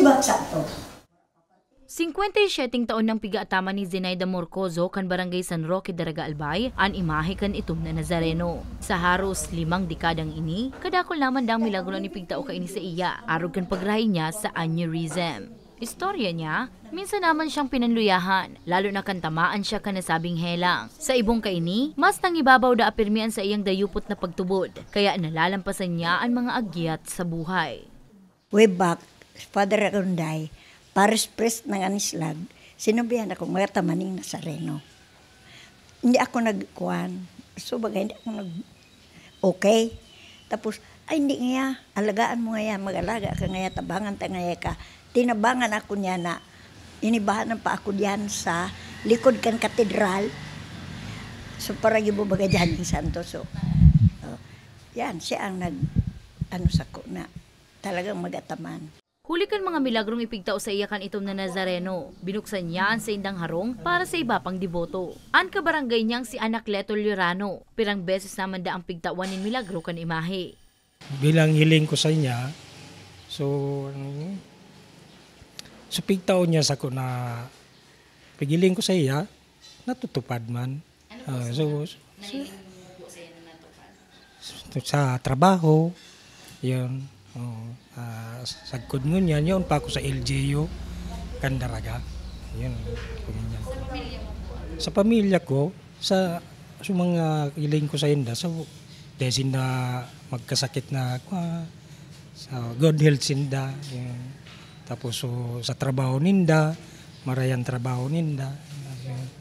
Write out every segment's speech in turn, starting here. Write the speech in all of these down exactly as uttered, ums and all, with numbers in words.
Baksak to. Singkwenta y siyete taon nang pigaataman ni Zenaida Morcozo kan Barangay San Roque, Daraga, Albay, an imahe kan itom na Nazareno. Sa haros limang dekadang ini, kadakul naman dang milagro an ipigtao kaini sa iya, arog kan pagrahay niya sa aneurysm. Istorya niya, minsan naman siyang pinanluyahan, lalo na kan tamaan siya kan nasabing helang. Sa ibong kaini, mas nangibabaw da apirmi an saiyang dayupot na pagtubod, kaya nalalampasan niya an mga agyat sa buhay. Way back, Father Agunday, Parish Priest ng Anislag, sinabihan ako, "Magataman ning Nazareno." Hindi ako nagkuhan. So, bagay, hindi ako nag-, okay. Tapos, "Ay, hindi nga, alagaan mo nga yan, mag-alaga ka nga yan, tabangan ta nga yan ka." Tinabangan ako niya na inibahanan pa ako diyan sa likod kan katedral. So, para gibo baga diyan yung santo. So, oh, yan, siya ang nag, ano, sako na talagang magataman. Huli kan mga milagrong ipigtao sa iya kan itom na Nazareno, binuksan niya an saindang harong para sa iba pang deboto. An kabarangay niyang si Anacleto Llorano, pirang beses naman da ang pigtawan nin milagro kan imahe. Bilang hiling ko sa inya, so, ano, so pigtao niya sako na pighiling ko sa iya, natutupad man. Ah, so, so, sa trabaho, yun. Oo. Ah, sagkod ngunyan, yun pa ako sa L G U, Candaraga. Yun, ngunyan. Sa pamilya ko, sa, sa mga hiling ko sa inda, so, dahil sinda magkasakit na, kwa, sa good health sinda, yun. Tapos, so, sa trabaho ninda, marayan trabaho ninda, yun.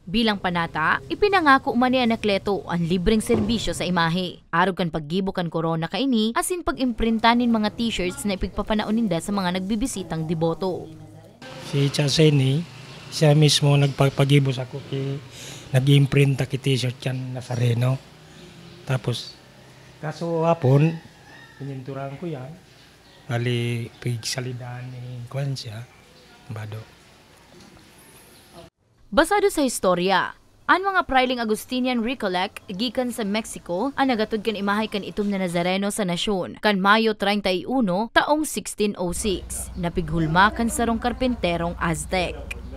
Bilang panata, ipinangako man ni Anacleto an libreng serbisyo sa imahe, arog kan paggibo kan korona kaini asin pag-imprinta nin mga t-shirts na ipigpapanaon ninda sa mga nagbibisitang deboto. Si Chaseni, siya mismo nagpapagibo sako ki, nag-iimprinta ki t-shirt kan Nazareno. Tapos, kaso hapon, pininturahan ko yan. Bali, pigsalidahan ni kuwan siya, bado. Basado sa istorya, an mga Prailing Agustinian Recollect gikan sa Mexico an nagatod kan imahe kan itom na Nazareno sa nasyon kan Mayo treinta y uno, taong sixteen oh six, na pighulma kan sarong karpenterong Aztec.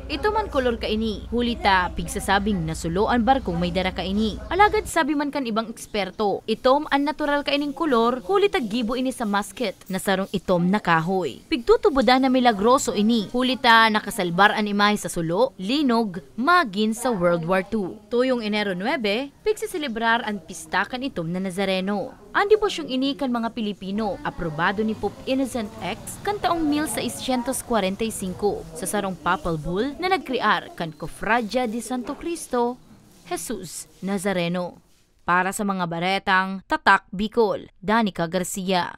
Itom an kolor kaini, huli ta pigsasabing nasulo an barkong may dara kaini. Alagad sabi man kan ibang eksperto, itom an natural kaining kolor, huli ta gibo ini sa musket na sarong itom na kahoy. Pigtutubodan na milagroso ini, huli ta nakasalbar an imahe sa sulo, linog, magin sa World War two. Tuyong Enero nuebe, pigseselebrar an pista kan itom na Nazareno. An debosyong ini kan mga Pilipino, aprobado ni Pope Innocent X kan taong mil seiscientos kwarenta y singko sa sarong papal bull na nagkrear kan Cofradia de Santo Cristo, Jesus Nazareno. Para sa mga baretang Tatak Bicol, Danica Garcia.